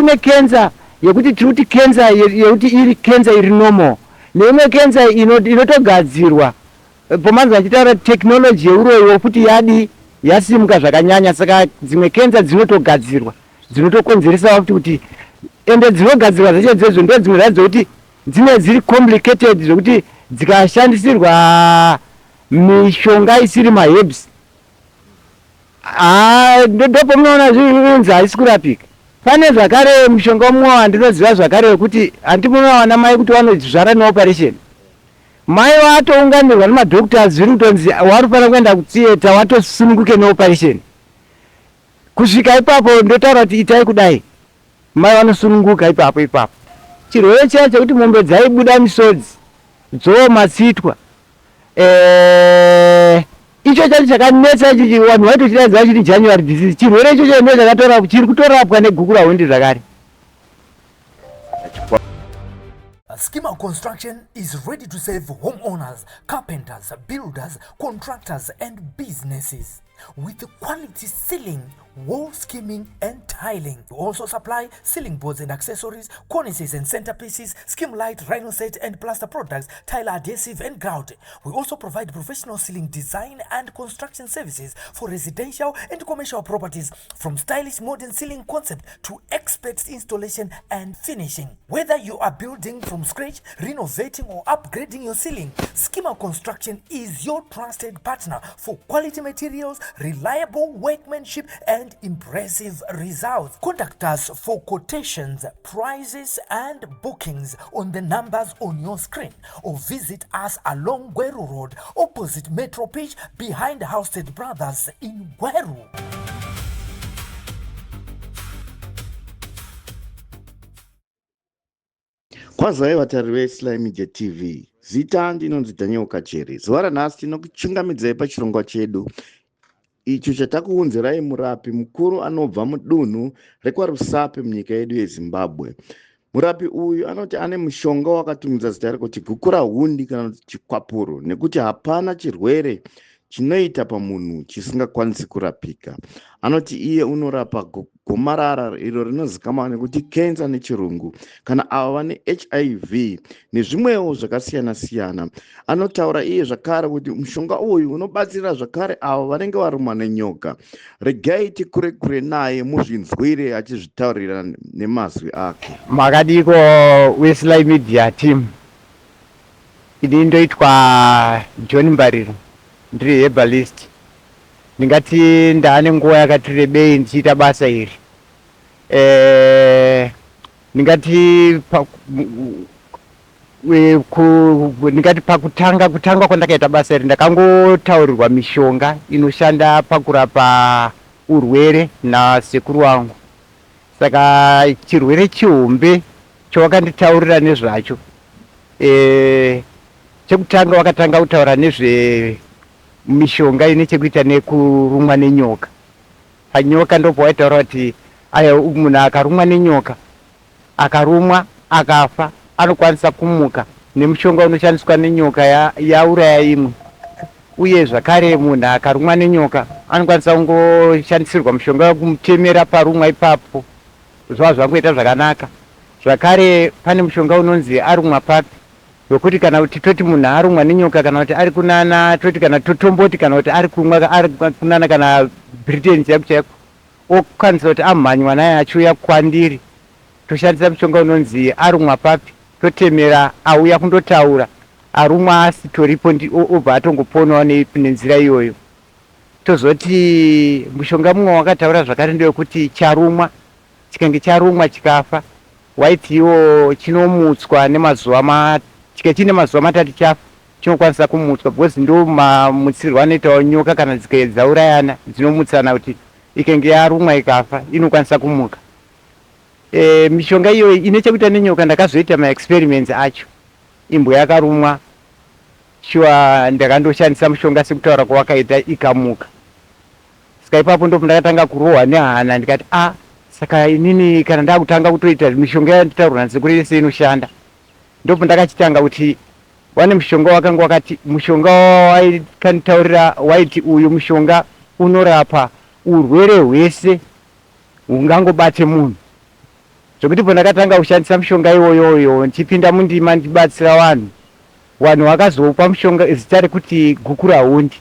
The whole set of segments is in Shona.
Kune kenza yekuti tiri kuti kenza yekuti iri kenza iri normal neimwe kenza inotogadzirwa pomanzi vachitaura technology yeuroyiwo futi yadi yasimuka zvakanyanya saka dzimwe kenza dzinotogadzirwa dzinotokonzeresa futi kuti ende dzinogadzirwa dzacho dzedzo ndo dzimwe dzacho dzekuti dzine dziri complicated zvekuti dzikashandisirwa mishonga isiri maherbs Haa ndopamunoona zvinzi haisi kurapika. Pane zvakare mushonga umwe wandinoziva zvakare wekuti hanti munowana mai kuti vanozvara neoperation. Mai vatounganirwa nemadoctors zviri kutonzi warufanira kuenda kutheatre watosununguke neoperation. Kusvika ipapo ndotaura kuti itai kudai mai vanosununguka ipapo ipapo. Chirwere chiya chekuti mombe dzaibuda misodzi dzooma tsitwa Eh, icho chacho chakanetsa ichi vanhu vaitochidaidza vachiti January disease. Chirwere ichocho ndo chakatora chiri kutorapwa neGukurahundi zvakare. Schema Construction is ready to serve homeowners, carpenters, builders, contractors, and businesses with quality ceiling, wall skimming, and tiling. We also supply ceiling boards and accessories, cornices and centerpieces, skim light, rhino set and plaster products, tile adhesive and grout. We also provide professional ceiling design and construction services for residential and commercial properties, from stylish modern ceiling concept to expert installation and finishing. Whether you are building from scratch, renovating or upgrading your ceiling, Schema Construction is your trusted partner for quality materials, reliable workmanship and impressive results. Contact us for quotations, prices and bookings on the numbers on your screen or visit us along Gweru Road opposite Metro Pitch behind Housted Brothers in Gweru. Kwazai vatariri veSly Media TV. Zita ndinonzi Daniel Kachere. Zuva ranhasi tinokuchingamidzai pachirongwa chedu icho chatakuunzirai murapi mukuru anobva mudunhu rekwaRusape munyika yedu yeZimbabwe. Murapi uyu anoti ane mushonga wakatumidza zita rekuti gukurahundi kana kuti chikwapuro nekuti hapana chirwere chinoita pamunhu chisingakwanisi kurapika. Anoti iye unorapa gomarara iro rinozikamwa nekuti kensa nechirungu kana avo vane hiv nezvimwewo zvakasiyana-siyana. Anotaura iye zvakare kuti mushonga uyu unobatsira zvakare avo vanenge varumwa nenyoka. Regai tikure kure naye muzvinzwire achizvitaurira nemazwi ake. Makadiiko weSly Media team. Ini ndoitwa John Mbariro, ndiri herbalist. Ndingati ndaane nguva yakati rebei ndichiita basa iri. Eh, ndingati pa, ndingati pakutanga kutanga kwandakaita basa iri ndakangotaurirwa mishonga inoshanda pakurapa urwere nasekuru wangu. Saka chirwere chihombe chawakanditaurira nezvacho e, chekutanga wakatanga kutaura nezve mishonga ine chekuita nekurumwa nenyoka. Panyoka ndopawaitaura kuti aya munhu akarumwa nenyoka akarumwa akafa anokwanisa kumuka nemushonga unoshandiswa nenyoka yauraya imwe uye zvakare munhu akarumwa nenyoka anokwanisa kungoshandisirwa mushonga wekumutemera parumwa ipapo zvava zvangoita zvakanaka zvakare pane mushonga unonzi arumwa papi wekuti kana kuti toti munhu arumwa nenyoka kana kuti ari kunana toti kana totomboti kana kuti ari kumwa ari kunana kana Britain chaiko chaiko okwanisa kuti amhanywa naye achiuya kwandiri toshandisa mushonga unonzi arumwa papi totemera auya kundotaura arumwa asitoripo obva atongoponawo nenzira iyoyo tozoti mushonga mumwe wakataura zvakare ndewekuti charumwa chikange charumwa chikafa waiti iwo chinomutswa nemazuva ma chike chine mazuva matatu chafa chinokwanisa kumutswa because ndo mamutsirwo anoitawo nyoka kana dzikae dzaurayana dzinomutsana kuti ikenge yarumwa ikafa inokwanisa kumuka. E, mishonga iyoyi ine chekuita nenyoka ndakazoita maexperiments acho imbwa yakarumwa shuwa ndakandoshandisa mushonga sekutaura kwawakaita ikamuka Saka ipapo ndipo pandakatanga kurohwa nehana ndikati a ah, saka inini kana ndakutanga kutoita mishonga yanditaurwa nasekuru yese inoshanda. Ndipo pandakachitanga kuti wane mushonga wakanga wakati mushonga waikanditaurira waiti uyu mushonga unorapa urwere hwese hungangobate munhu. Zvekuti pandakatanga kushandisa mushonga iwoyoyo ndichipinda mundima ndichibatsira vanhu, vanhu vakazopa mushonga zita rekuti Gukurahundi.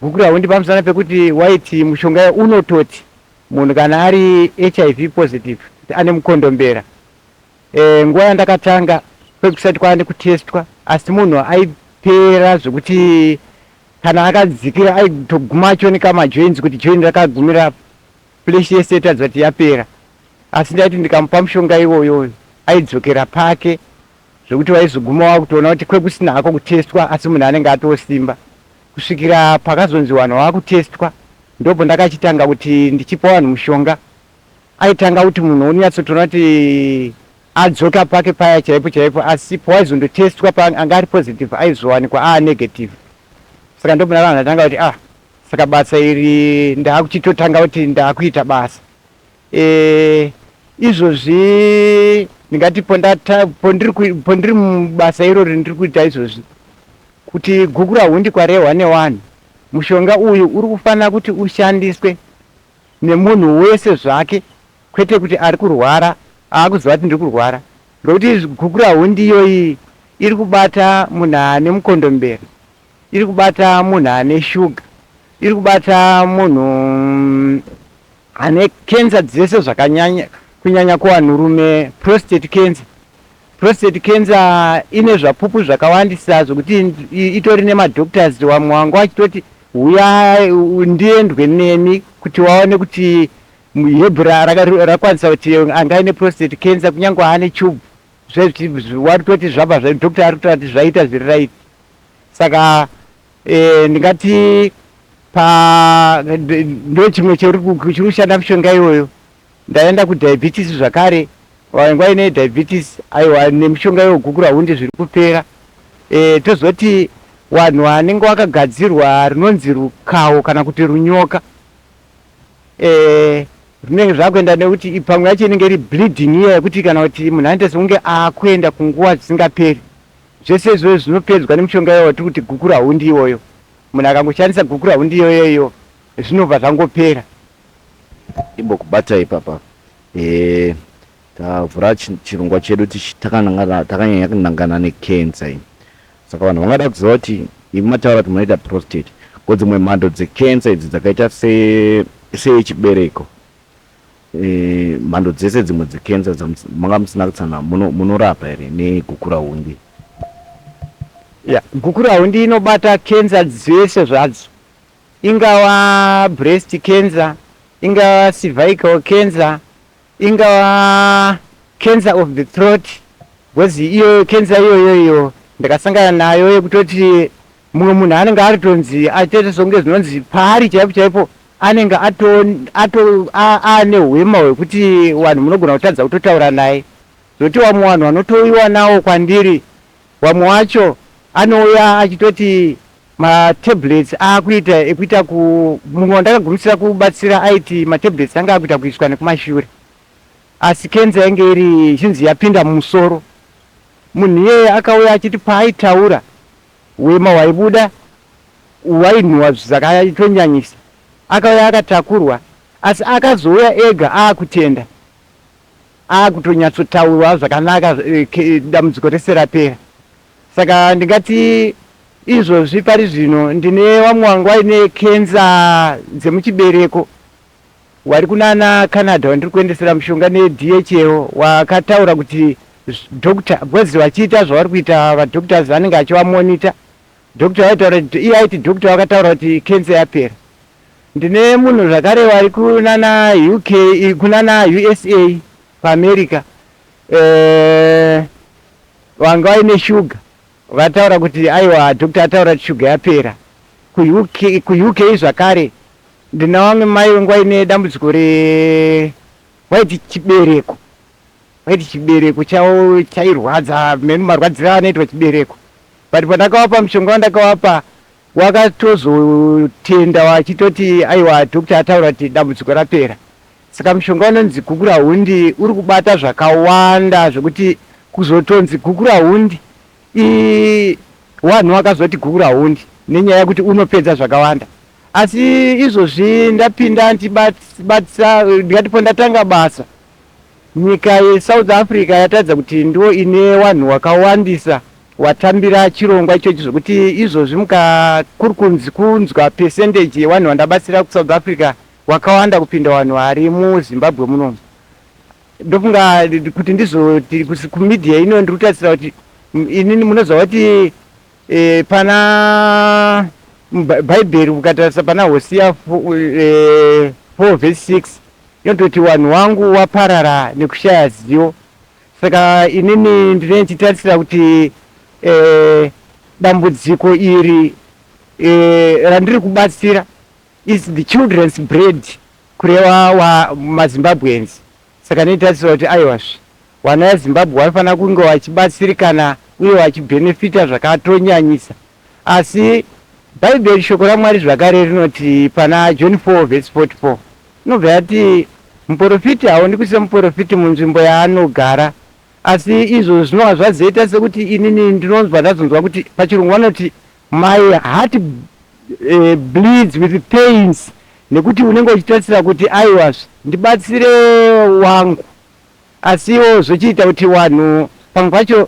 Gukurahundi pamusana pekuti waiti mushonga iwo unototi munhu kana ari hiv positive ane mukondombera. E, nguva yandakatanga kwekusati kwava nekutestwa asi munhu aipera zvekuti kana akadzikira aitoguma achioneka majoins kuti join rakagumira flesh yese yotaridza kuti yapera asi ndaiti ndikamupa mushonga iwoyo aidzokera pake zvekuti waizoguma wakutoona kuti kwekusina hako kutestwa asi munhu anenge atosimba kusvikira pakazonzi vanhu vakutestwa ndopo ndakachitanga kuti ndichipa vanhu mushonga aitanga kuti munhu unonyatsotoona kuti adzoka pake paya chaipo chaipo asi pawaizondotestwa anga ari positive aizowanikwa aa negative saka ndopona vanhu vatanga kuti ah saka basa iri ndaakuchitotanga kuti ndaakuita basa e, izvozvi ndingati pondiri mubasa irori ndiri kuita izvozvi kuti Gukurahundi kwarehwa nevanhu mushonga uyu uri kufanira kuti ushandiswe nemunhu wese zvake kwete kuti ari kurwara aakuziva kuti ndiri kurwara ngokuti Gukurahundi iyoyi iri kubata munhu ane mukondombera iri kubata munhu ane shuga iri kubata munhu ane kenza dzese zvakanyanya kunyanya kuvanhurume prostate cancer prostate cancer ine zvapupu zvakawandisa zvokuti itori nemadoctors vamwe vanga vachitoti uya ndiendwe nemi kuti waone kuti herb rakwanisa kuti anga aine prostate cancer kunyange aane tube wari zvabva doctor ari kutaura kuti zvaita zviri right saka e, ndingati pa ndo chimwe chiri kushanda mishonga iyoyo ndaenda kudiabetes zvakare vanenge vaine diabetes aiwa nemishonga iyoyo Gukurahundi zviri kupera e, tozoti vanhu vanenge vakagadzirwa rinonzi rukawo kana kuti runyoka e, rinenge zvakuenda nekuti pamwe yacho inenge iri bleeding iya yekuti kana kuti munhu anoita sekunge akuenda kunguva dzisingaperi zvese izvozvo zvinopedzwa nemishonga iyoyo tiri kuti Gukurahundi iyoyo munhu akangoshandisa Gukurahundi iyoyo zvinobva zvangopera imbokubata ipapa e, tavhura chirongwa chedu takanyanya kunangana nekensa iyi saka vanhu vangada kuziva kuti imi mataura kuti munoita prostate ko dzimwe mhando dzekensa idzi dzakaita seyechibereko e, mhando dzese dzimwe dzekensa manga musina kutsana munorapa here neGukurahundi ya Gukurahundi inobata kenza dzese zvadzo ingava breast cancer ingava cervical cancer ingava cancer of the throat because iyo cancer iyoyo iyo ndakasangana nayo yekutoti mumwe munhu anenge aritonzi achitoita sekunge zvinonzi paari chaipo chaipo anenge aane hwema hwekuti vanhu munogona kutadza kutotaura naye zvokuti vamwe vanhu vanotouyiwa nawo kwandiri vamwe wacho anouya achitoti matablets aakuita ekuita ku mumwe wandakagumisira kubatsira aiti matablets anga akuita kuiswa nekumashure asi kenza yange iri ichinzi yapinda mumusoro munhu iyeye akauya achiti paaitaura hwema hwaibuda wainhuhwa zvakatonyanyisa akauya akatakurwa asi akazouya ega aakutenda aakutonyatsotaurwa zvakanaka eh, dambudziko rese rapera saka ndingati izvozvi pari zvino ndine vamwe vangu vaine kenza dzemuchibereko wari kunana Canada wandiri kuendesera mushonga neDHL wakataura kuti doctor because vachiita zvavari kuita vadoctors vanenge achivamonita doctor vaitaura kuti iye aiti doctor vakataura kuti kenza yapera ndine munhu zvakare wari kunana UK kunana USA kuAmerica eh, vanga vaine shuga vataura kuti aiwa doctor ataura kuti shuga yapera kuUK kuUK zvakare ndina vamwe mai vangu vaine dambudziko re vaiti chibereko vaiti chibereko chavo chairwadza menu marwadziro anoitwa chibereko but pandakavapa mushonga wandakavapa wakatozotenda wachitoti aiwa doctor ataura kuti dambudziko rapera saka mushonga unonzi Gukurahundi uri kubata zvakawanda zvokuti kuzotonzi Gukurahundi vanhu vakazoti Gukurahundi nenyaya yekuti unopedza zvakawanda asi izvozvi ndapinda ndibatsa ndikati pondatanga basa Nyika yeSouth Africa yataridza kuti ndo ine vanhu wakawandisa watambira chirongwa ichochi, zvokuti izvozvi muka kuri kunzi kunzwa percentage yevanhu vandabatsira kuSouth Africa wakawanda kupinda vanhu vari muZimbabwe munomu. Ndofunga kuti ndizoti kumedia ino ndiri kutarisira kuti inini munoziva kuti pana Bhaibheri, ukatarisa pana Hosiya 4 verse 6, inototi vanhu wangu waparara nekushaya zivo. Saka inini ndinenge ndichitarisira kuti dambudziko iri randiri kubatsira is the children's bread, kureva wa maZimbabweans. Saka ndinotarisira kuti aiwazve, vana veZimbabwe vanofanira kunge vachibatsirikana uye vachibhenefita zvakatonyanyisa. Asi Bhaibheri, shoko raMwari zvakare rinoti pana John 4 verse 44, inobva yati muprofiti haonekwi semuprofiti munzvimbo yaanogara. Asi izvo zvinova zvazoita sekuti inini ndinonzwa, ndazonzwa kuti pachirungu vanoti "My heart bleeds with pains", nekuti unenge uchitarisira kuti aiwazve, ndibatsire wangu, asiwo zvochiita kuti vanhu pamwe pacho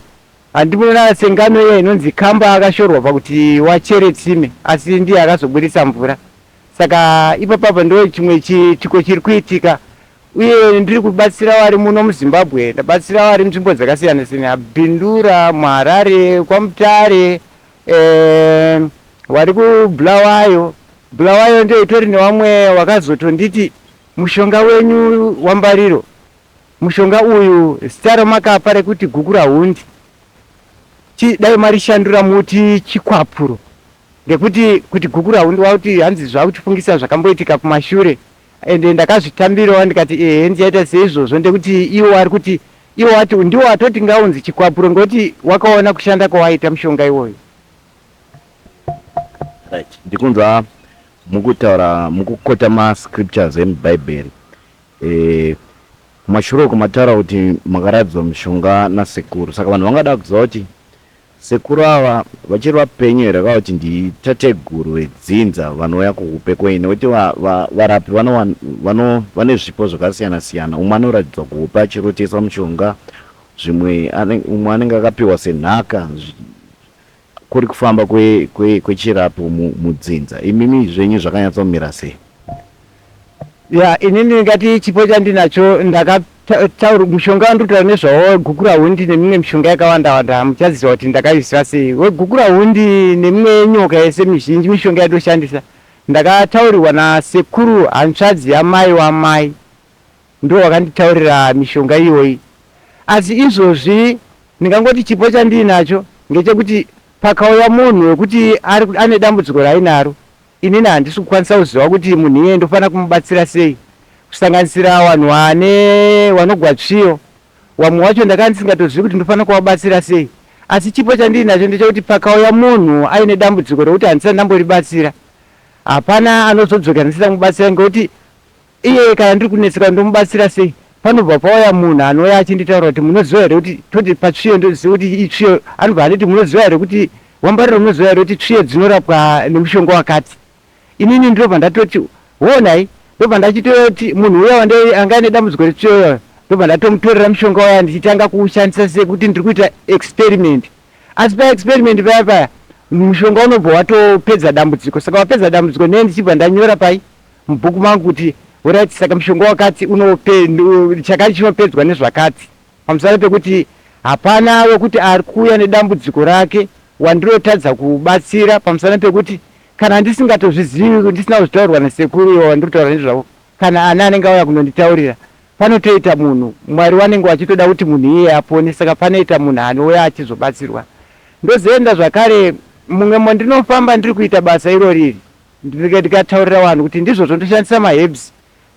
handimuona sengano iya inonzi kamba akashorwa pakuti wachere tsime, asi ndiye akazobudisa mvura. Saka ipapapo ndo chimwe chiitiko chiri kuitika. Uye ndiri kubatsira vari muno muZimbabwe, ndabatsira vari munzvimbo dzakasiyana siyana, Bindura, muHarare, kwaMutare, vari kuBulawayo. Bulawayo ndio itori nevamwe wakazotonditi mushonga wenyu wambariro, mushonga uyu zita ramakapa rekuti Gukurahundi, dai marishandura muti chikwapuro, ngekuti kuti Gukurahundi wakuti hanzi zvakutifungisa zvakamboitika kumashure. Ende ndakazvitambirawo, ndikati ehe, ndichaita seizvozvo, ndekuti iwo ari kuti iwo wati ndiwo atoti ngaunzi chikwapuro, ngekuti wakaona kushanda kwawaita mushonga iwoyo. Right, ndikunzwa mukutaura mukukota mascriptures emubhaibheri. Kumashure uko mataura kuti makaratidzwa mushonga nasekuru, saka vanhu vangada kuziva kuti sekuru ava vachiri vapenyu here, kana kuti nditateguru vedzinza vanouya kuupe kwenyu, nekuti varapi vane zvipo zvakasiyana siyana. Umwe anoratidzwa kuupe achiroteswa mushonga, zvimwe umwe anenge akapiwa senhaka, kuri kufamba kwechirapo mudzinza. Imimi zvenyu zvakanyatsomira sei? Ya, inini ndingati chipo chandinacho, ndakataura mushonga wandiri kutaura nezvawo, Gukurahundi, nemimwe mishonga yakawanda wanda. Muchaziva kuti ndakaiziva sei weGukurahundi nemimwe yenyoka yese mizhinji. Mishonga yandoshandisa ndakataurirwa nasekuru, hanzvadzi yamai wamai, ndo wakanditaurira mishonga iyoyi. Asi izvozvi ndingangoti chipo chandiinacho ngechekuti pakauya munhu wekuti ane dambudziko raainaro, inini handisi kukwanisa kuziva kuti munhu iyeye ndofanira kumubatsira sei, kusanganisira vanhu vane vanogwa tsviyo. Vamwe wacho ndakanga ndisingatozivi kuti ndofanira kuvabatsira sei. Asi chipo chandiinacho ndechekuti pakauya munhu aine dambudziko rekuti handisati ndamboribatsira, hapana anozodzokera ndisina kumubatsira, ngekuti iye kana ndiri kunetseka ndomubatsira sei, panobva pauya munhu anouya achinditaura kuti munoziva here kuti, toti patsviyo, ndoziva kuti itsviyo, anobva anditi munoziva here kuti wambariro, munoziva here kuti tsviyo dzinorapwa nemushonga wakati? Inini ndinobva ndatoti honai, ndobva ndachitoti munhu uya anga aine dambudziko retsviyo iyoyo, ndobva ndatomutorera mushonga uya, ndichitanga kuushandisa sekuti ndiri kuita experiment. Asi paexperiment paya paya mushonga unobva watopedza dambudziko. Saka wapedza dambudziko, nee ndichibva ndanyora pai mubhuku mangu kuti alright, saka mushonga wakati chakati chinopedzwa nezvakati, pamusana pekuti hapana wekuti ari kuuya nedambudziko rake wandirotadza kubatsira, pamusana pekuti kana ndisingatozvizivi, ndisina kuzvitaurirwa nasekuru iwo wandiri kutaura nezvavo, kana ana anenge auya kunonditaurira, panotoita munhu Mwari wanenge wachitoda kuti munhu iyeye apone. Saka panoita munhu anouya achizobatsirwa. Ndozoenda zvakare mumwe mondinofamba ndiri kuita basa irori iri, ndikataurira vanhu kuti ndizvozvo ndoshandisa maherbs,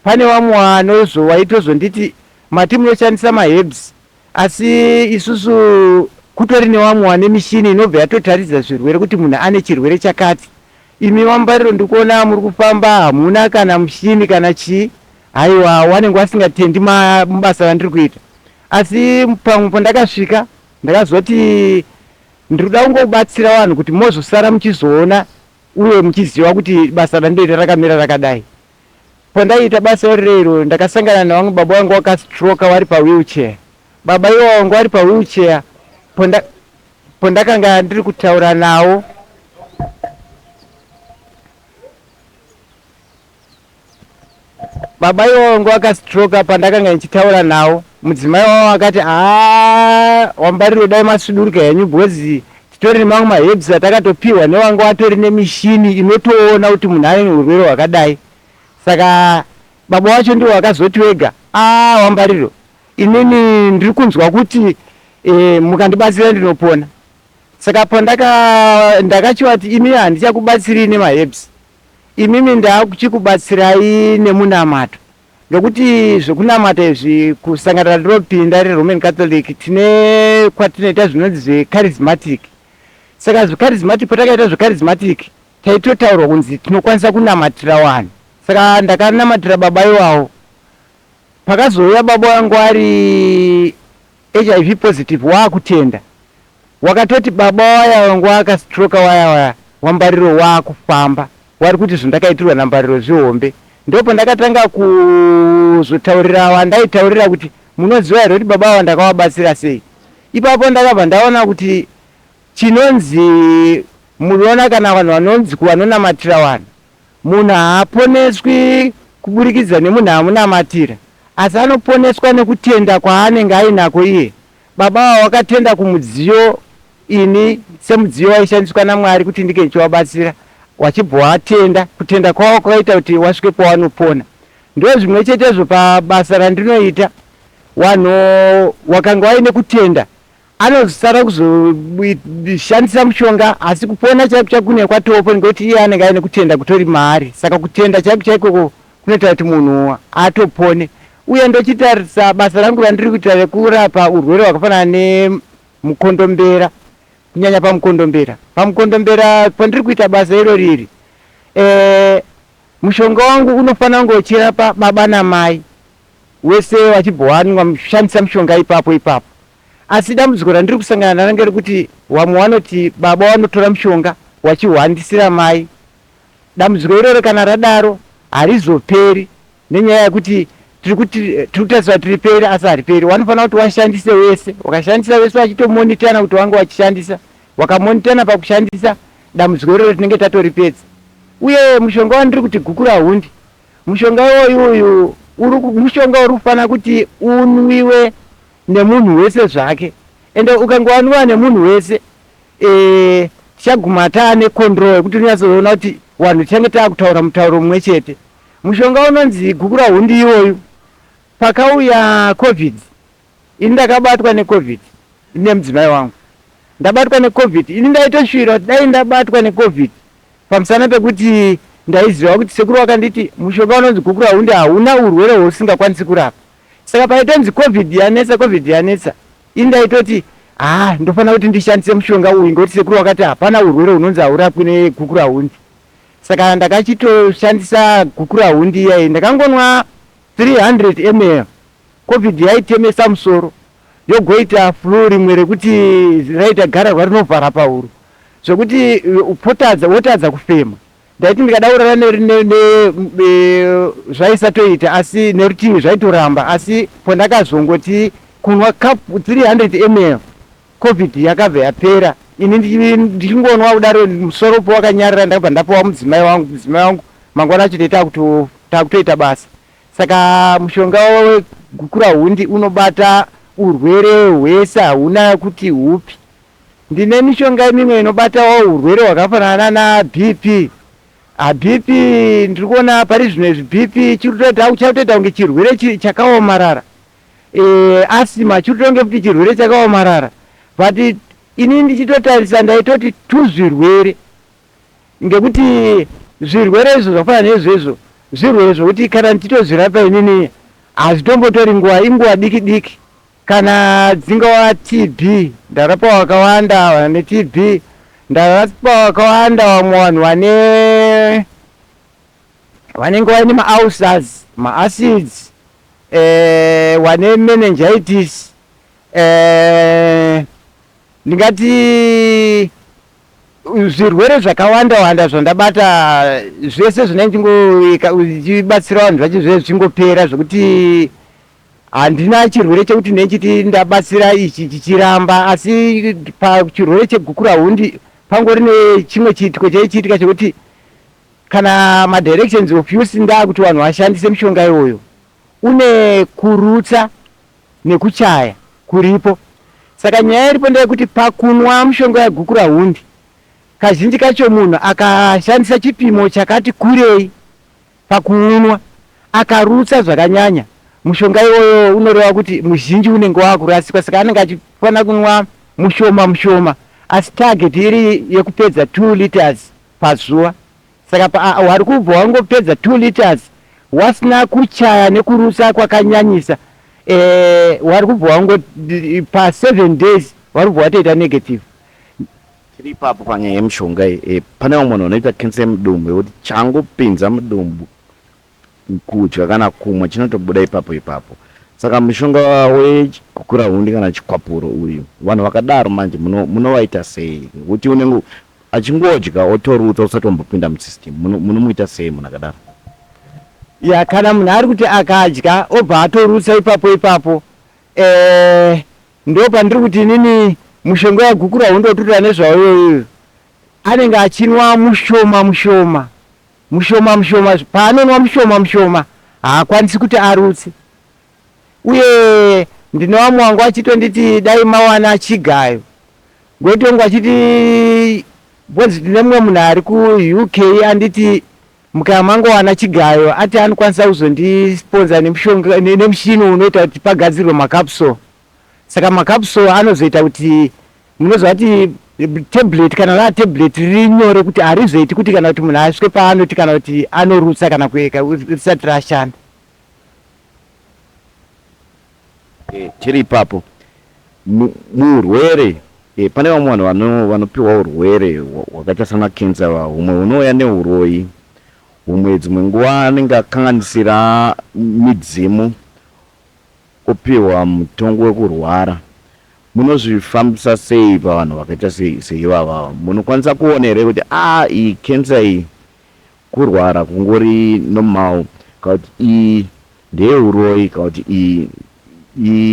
pane vamwe vanozo waitozonditi mati munoshandisa maherbs, asi isusu kutori nevamwe vane mishini inobva yatotaridza zvirwere kuti munhu ane chirwere chakati. Imi vambariro ndikuona muri kufamba hamuna kana mushini kana chii. Haiwa, wanenge wasingatendi mubasa randiri kuita. Asi pamwe pandakasvika ndakazoti ndiri kuda kungobatsira vanhu kuti mozosara muchizoona uye muchiziva kuti basa randinoita rakamira rakadai. Pandaiita basa irero ndakasangana nevamwe baba vangu vakastroka vari pawheelchair. Baba ivo vanga vari pawheelchair pondakanga ndiri kutaura navo. Baba ivo vanga vakastroka pandakanga ndichitaura navo. Mudzimai wavo akati haa Wambariro dai masuduruka henyu because titori nemamwe maherbs atakatopiwa nevanga vatori nemishini inotoona kuti munhu ane urwere hwakadai. Saka baba wacho ndiwo wakazoti wega aa Wambariro inini ndiri kunzwa kuti e, mukandibatsira ndinopona. Saka pandaka ndakachivati imi handichakubatsirii nemaherbs imimi ndakuchikubatsirai nemunamato ngekuti zvekunamata izvi kusangano randinopinda reRoman Catholic tine kwatinoita zvinonzi zvecharismatic. Saka zvecharismatic patakaita zvecharismatic taitotaurwa kunzi tinokwanisa kunamatira vanhu. Saka ndakanamatira baba iwawo. Pakazouya baba wangu ari HIV positive waakutenda wakatoti baba waya wangu akastroka waya waya waMbariro waakufamba wari kuti zvandakaitirwa naMbariro zvihombe. Ndopandakatanga kuzotaurira wandaitaurira kuti munoziva here kuti baba ava ndakavabatsira sei. Ipapo ndakabva ndaona kuti chinonzi munoona kana vanhu vanonzi vanonamatira vanhu munhu haaponeswi kuburikidza nemunhu amunamatira asi anoponeswa nekutenda kwaanenge ainako iye. Baba ava wakatenda kumudziyo ini semudziyo waishandiswa naMwari kuti ndinge ndichiwabatsira wachibva watenda. Kutenda kwavo kwakaita kuti wasvike pawanopona. Ndozvimwe chetezvo pabasa randinoita vanhu wakanga waine kutenda anozosara kuzoshandisa mushonga asi kupona chaiko chaiko kune kwatopo nekuti iye anenge aine kutenda kutori maari. Saka kutenda chaiko chaiko kunoita kuti munhu atopone. Uye ndochitarisa basa rangu randiri kuita rekurapa urwere hwakafanana nemukondombera, kunyanya pamukondombera. Pamukondombera pandiri kuita basa irori iri, e, mushonga wangu unofanira kunge uchirapa baba namai wese wachibva wanwa shandisa mushonga ipapo ipapo. Asi dambudziko randiri kusangana naro ngerekuti vamwe vanoti baba vanotora mushonga wachihwandisira mai. Dambudziko iroro kana radaro harizoperi nenyaya yekuti tiri kuti tiri kutarisira kuti ripere asi hariperi. Wanofanira kuti washandise wese, wakashandisa wese wachitomonitana kuti wange wachishandisa, wakamonitana pakushandisa dambudziko iroro tinenge tatoripedza. Uye mushonga wandiri kuti gukurahundi, mushonga iwoyu uyu uri mushonga uri kufanira kuti unwiwe nemunhu wese zvake ende ukange wanwiwa nemunhu wese e, tichaguma taane control yekuti tinyatsoona kuti vanhu tichange taakutaura mutauro mumwe chete. Mushonga unonzi gukurahundi iwoyu pakauya covid ini ndakabatwa necovid ini nemudzimai wangu ndabatwa necovid ini ndaitoshuvira kuti dai ndabatwa necovid pamusana pekuti ndaiziva kuti sekuru wakanditi mushonga unonzi gukurahundi hauna urwere hwausingakwanisi kurapa. Saka paitonzi covid yanetsa covid yanetsa ini ndaitoti haa ndofanira kuti ndishandise mushonga uyu ngekuti sekuru wakati hapana urwere hunonzi haurapwi negukurahundi. Saka ndakachitoshandisa gukurahundi iyayi ndakangonwa 300 ml covid yaitemesa musoro yogoita flu rimwe rekuti raita gararwa rinovhara pahuro zvekuti potadza wotadza kufema. Ndaiti ndikada kurara zvaisatoita asi nerutivi zvaitoramba asi pandakazongoti kunwa cup 300 ml covid yakabva yapera ini ndichingonwa kudaro musoro po wakanyarara ndakabva ndapiwa mudzimai wangu mudzimai wangu mangwana acho takutoita basa. Saka mushonga wegukurahundi unobata urwere hwese hauna kuti hupi. Ndine mishonga mimwe inobatawo urwere hwakafanana naBP. BP ndiri kuona pari zvino izvi BP chiri kutoita chakutoita kunge chirwere chakaomarara. E, asthma chiri kutonge futi chirwere chakaomarara. But ini ndichitotarisa ndaitoti tuzvirwere ngekuti zvirwere izvo zvakafanana neizvezvo zvirwere zvokuti kana ndichitozvirapa inini hazvitombotori nguva, inguva diki diki. Kana dzingava TB ndarapa vakawanda vane TB ndarapa vakawanda vamwe vanhu vane vanenge vaine maulcers maacids eh, vane meningitis eh, ndingati Zvirwere zvakawanda wanda zvandabata zvese zvinenge ndichibatsira vanhu zvacho zvese zvichingopera, zvekuti handina chirwere chekuti ndinechiti ndabatsira ichi chichiramba. Asi pachirwere cheGukurahundi pangori nechimwe chiitiko chaichiitika chekuti kana madirections of use ndaakuti vanhu vashandise mushonga iwoyo, une kurutsa nekuchaya kuripo. Saka nyaya iripo ndeyekuti pakunwa mushonga weGukurahundi, kazhinji kacho munhu akashandisa chipimo chakati kurei pakuunwa, akarutsa zvakanyanya, mushonga iwoyo unoreva kuti muzhinji unenge waakurasikwa. Saka anenge achifanira kunwa mushoma mushoma, asi target iri yekupedza 2 liters pazuva. Saka wari kubva wangopedza 2 liters wasina kuchaya nekurutsa kwakanyanyisa, wari kubva wango pa 7 days wari kubva watoita negative. Tiri ipapo panyaya yemishonga iyi, pane vamwe vanhu vanoita kensa yemudumbu yekuti changopinza mudumbu kudya kana kumwa chinotobuda ipapo ipapo. Saka mushonga weGukurahundi kana chikwapuro uyu, vanhu vakadaro manje munovaita sei? Nekuti unenge achingodya otorutsa usati wambopinda musystem, munomuita sei munhu akadaro? Ya, kana munhu ari kuti akadya obva atorutsa ipapo ipapo, ndo pandiri kuti inini mushonga weGukurahundi ototora nezvawo iyoyo, anenge achinwa mushoma mushoma, mushoma mushoma. Paanonwa mushoma mushoma haakwanisi kuti arutse. Uye ndine vamwe wangu achitonditi dai mawana chigayo, ngoitongo achiti bvonzi tine mumwe munhu ari kuUK anditi mukaya mangowana chigayo, ati anokwanisa kuzondisponza nemushonga nemushini unoita kuti pagadzirwe macapsule. Saka macapsule anozoita kuti, munoziva kuti tablet, kana raa tablet riri nyore kuti harizoiti kuti kana kuti munhu asvike paanoti kana kuti anorutsa kana kueka risati rashanda. Tiri ipapo muurwere, pane vamwe vanhu vanopiwa urwere hwakaita sana kensa, humwe hunouya neuroyi, humwe dzimwe nguva anenge akanganisira midzimu, opiwa mutongo wekurwara. Munozvifambisa sei pavanhu vakaita seivava? Munokwanisa kuona here kuti a iyi kensa iyi kurwara kungori normal, kana kuti iyi ndeyeuroyi, kana kuti iyi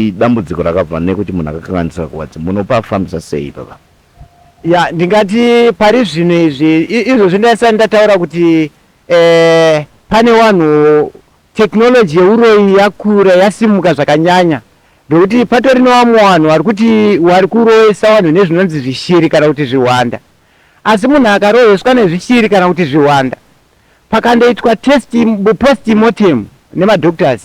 idambudziko rakabva nekuti munhu akakanganisa kuwadzi? Munopafambisa sei papa? Ya, ndingati pari zvino izvi, izvozvi ndasati ndataura kuti pane vanhu, technology yeuroyi yakura, yasimuka zvakanyanya, ndokuti patori nevamwe vanhu vari kuti vari kuroyesa vanhu nezvinonzi zvishiri kana kuti zvihwanda. Asi munhu akaroheswa nezvishiri kana kuti zvihwanda, pakandoitwa test postmortem nemadoctors,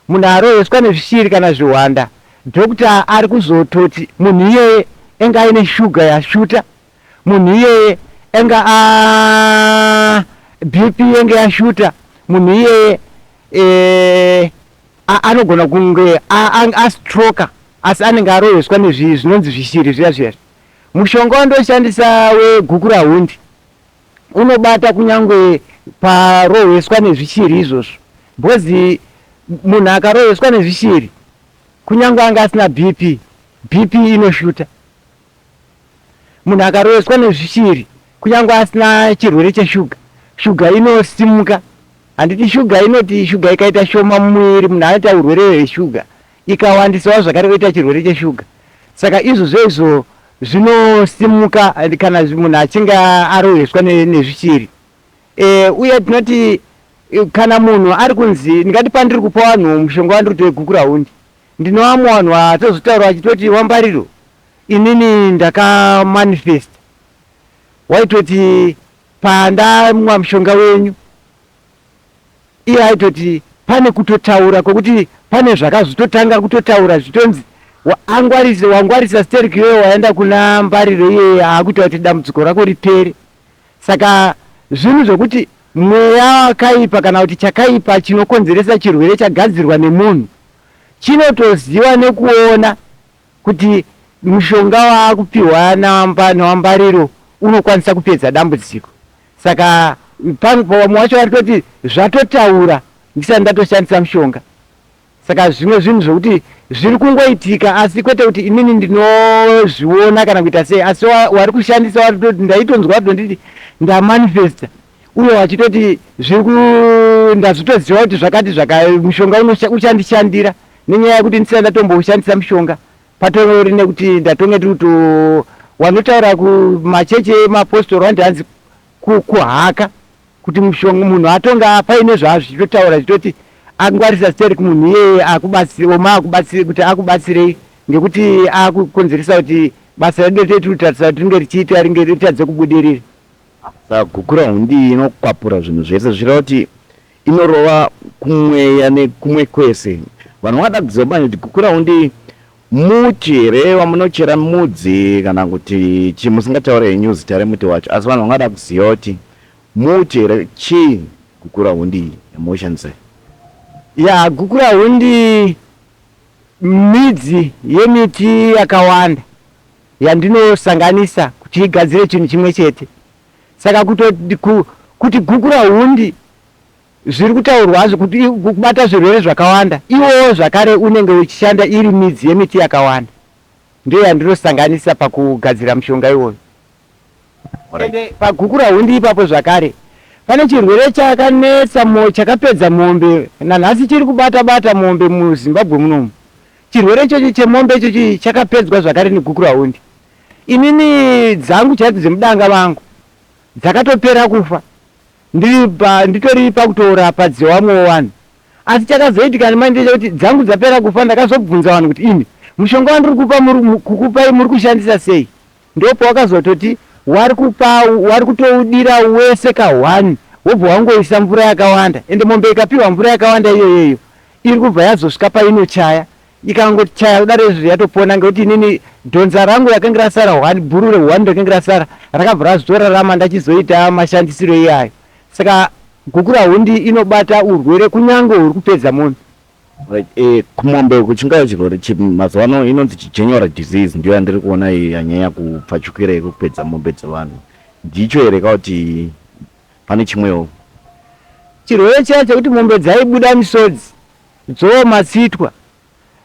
munhu aroheswa nezvishiri kana zvihwanda, doctor ari kuzototi munhu iyeye enga aine shuga yashuta, munhu iyeye enga a BP yenge yashuta, munhu iyeye anogona kunge astroka, asi anenge aroheswa nezvinonzi zvishiri zviya zviya. Mushonga wandoshandisa weGukurahundi unobata kunyange parohweswa nezvishiri izvozvo, because munhu akarohweswa nezvishiri, kunyange anga asina BP, BP inoshuta. Munhu akarohweswa nezvishiri, kunyange asina chirwere cheshuga, shuga inosimuka. Handiti shuga inoti shuga ikaita shoma mumuviri munhu anoita urwere hweshuga, ikawandisawo zvakare oita chirwere cheshuga. Saka izvozvo izvo zvinosimuka kana munhu achinge arohweswa nezvishiri. Uye tinoti kana munhu ari kunzi, ndingati pandiri kupa vanhu mushonga wandiri kuti weGukurahundi, ndinovamwe vanhu vatozotaura vachitoti, "Wambariro, inini ndakamanifesta, waitoti pandamwa mushonga wenyu." Iye aitoti pane kutotaura kwekuti pane zvakazototanga kutotaura, zvitonzi angwarise, wangwarisa stereki iyoyo, waenda kuna Mbariro, iyeye aakuita kuti dambudziko rako ripere. Saka zvinhu zvokuti mweya wakaipa kana kuti chakaipa chinokonzeresa chirwere chagadzirwa nemunhu chinotoziva nekuona kuti mushonga waakupiwa naWambariro unokwanisa kupedza dambudziko. Saka vamwe vacho vari kutoti zvatotaura ndisati ndatoshandisa mushonga. Saka zvimwe zvinhu zvokuti Zviri kungoitika asi kwete kuti inini ndinozviona kana kuita sei, asi wari kushandisa waritoti ndaitonzwa vatonditi ndamanifesta uye wachitoti zviri ku ndazvitoziva kuti zvakati zvaka mushonga uchandishandira nenyaya yekuti ndisati ndatomboushandisa mushonga patori nekuti ndatonge ndiri kuto wanotaura kumachechi emapostori wanti hanzi kuhaka kuti mushonga munhu atonga paine zvaazvichitotaura zvichitoti angwarisa sterek munhu iyeye akubatsire oma akubatsire kuti akubatsirei ngekuti akukonzeresa kuti basa redu tiri kutarisa kuti ringe richiita ringe ritadze kubudirira. Saka Gukurahundi iyi inokwapura zvinhu zvese zvichireva kuti inorova kumweya nekumwe kwese. Vanhu vangada kuziva manje kuti Gukurahundi muti here wamunochera mudzi kana kuti chii musingataure henyu zita remuti wacho asi vanhu vangada kuziva kuti muti here chii Gukurahundi iyi yamunoshandisa iyi. Yaa Gukurahundi midzi yemiti yakawanda yandinosanganisa kuti igadzire chinhu chimwe chete. Saka kuto, ku, kuti Gukurahundi zviri kutaurwa hazvo kuti kubata zvirwere zvakawanda, iwowo zvakare unenge uchishanda iri midzi yemiti yakawanda. Ndiyo yandinosanganisa pakugadzira mushonga iwoyo. Ende paGukurahundi ipapo zvakare pane chirwere chakanetsa chakapedza mombe nanhasi chiri kubata bata mombe muZimbabwe munomu. Chirwere ichochi chemombe ichochi chakapedzwa zvakare neGukurahundi. Inini dzangu chaidzo dzemudanga vangu dzakatopera kufa ndiri pa nditori pakutorapa dzewamwewo vanhu. Asi chakazoitika manje ndechekuti dzangu dzapera kufa ndakazobvunza vanhu kuti imi mushonga wandiri kupa muri kukupai muri kushandisa sei? Ndopawakazototi wari kupa wari kutoudira wese ka one wobva wangoisa mvura yakawanda ende mombe ikapiwa mvura yakawanda iyoyeyo iri kubva yazosvika painochaya ikangochaya kudaro izvo yatopona ngekuti inini dhonza rangu rakange rasara one bhuru re one rakange rasara rakabva razotorarama ndachizoita mashandisiro iyayo saka gukurahundi inobata urwere kunyange huri kupedza mombe. Right, eh, kumombe uku chingava chirwere chipi mazuva ano inonzi chigenuary disease ndiyo yandiri kuona iyi yanyanya kupfachukira iri kupedza mombe dzevanhu ndicho here ka kuti pane chimwewo? Chirwere chiya chekuti mombe dzaibuda misodzi dzooma tsitwa